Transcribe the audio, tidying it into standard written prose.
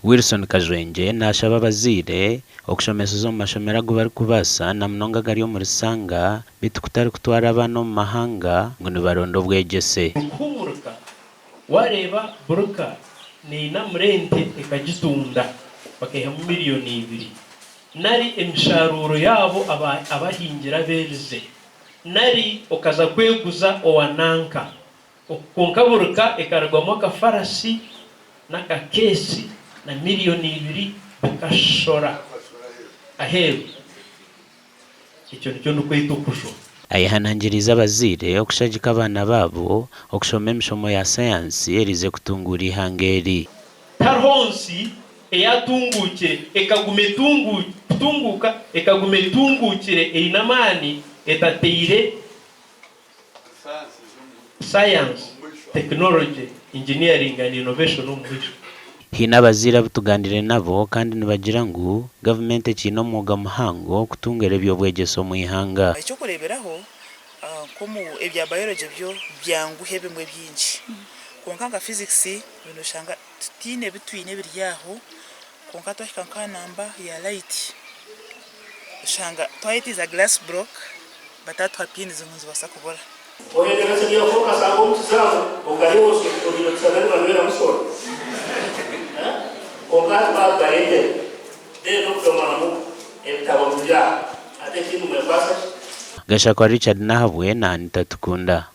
Wilson Kajwengye naashaba abazaire okushomeseza omu mashomero agu barikubaasa na munonga agari omuri Sanga beitu kutari kutwara abaana omu mahanga ngu nibaronda obwegyese. Kuhuumurika, Waareeba Burka neinamura ente ekagitunda bakaihamu miriyoni ibiri, nari emisharuuro yaabo abahingira abeerize, nari okaza kweguza owa nanka. Kwonka buri ka ekarugwamu akafarasi n'akakeesi na miriyoni ibiri bikashora aheeru. Ekyo nikyo ndikweta okujwa. Ayehanangiriize abazaire okushagika abaana baabo okushoma emishomo ya sayansi eriize kutunguura eihanga eri. Tihariho nsi eyatunguukire ekaguma kutunguuka ekaguma etunguukire eine amaani etateire Science, Technology, Engineering and Innovation omu maisho. Haine abazaire abu tugandiire nabo kandi nibagira ngu gavumenti ekiine omwoga muhango kutungira eby'obwegyese omu ihanga. Eky'okureeberaho, nk'omu ebya biology byo byanguha ebimwe bingi, kwonka nka physics noshanga tutaine bi twine ebiri aho, kwonka twahika nk'aha namba ya light oshanga twayetiiza glass block Batatuha pins ngu nizibaasa kubura. Oyendera senior four okashanga omu kizaamu okareeba oine kushushana nibanywera musoro eh kwonka hati bakubareetera then okudomanamu ebitabo biri aho hati ekindi mwekwasa ki? Gashakwa Richard Nahabwe na Anita Tukunda.